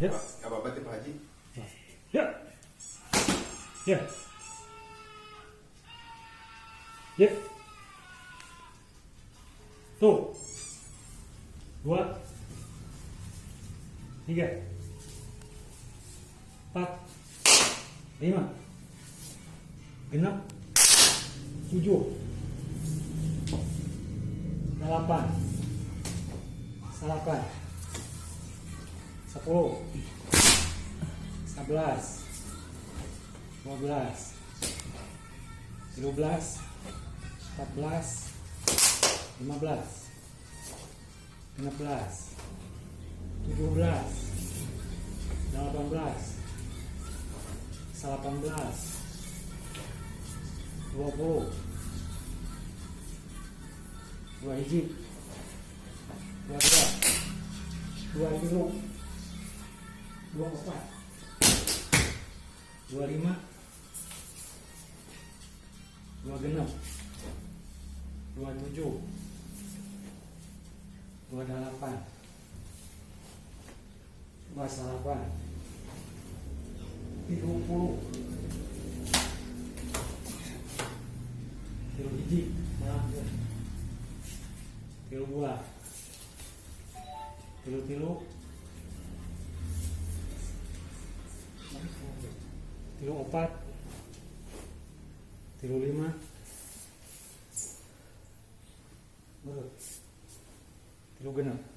Yes. Gak apa-apa tuh, Pak Haji. Ya. Ya. Ya. Tuh. Dua. Tiga. Empat. Lima. 6. 7. 8. 9. 10. 11. 12. 13. 14. 15. 16. 17. 18. 19. 20. 21. 22. 23. 24. 25. 26. 27. 28. 29. 30. 31, 32, 33, 34, 35, 36.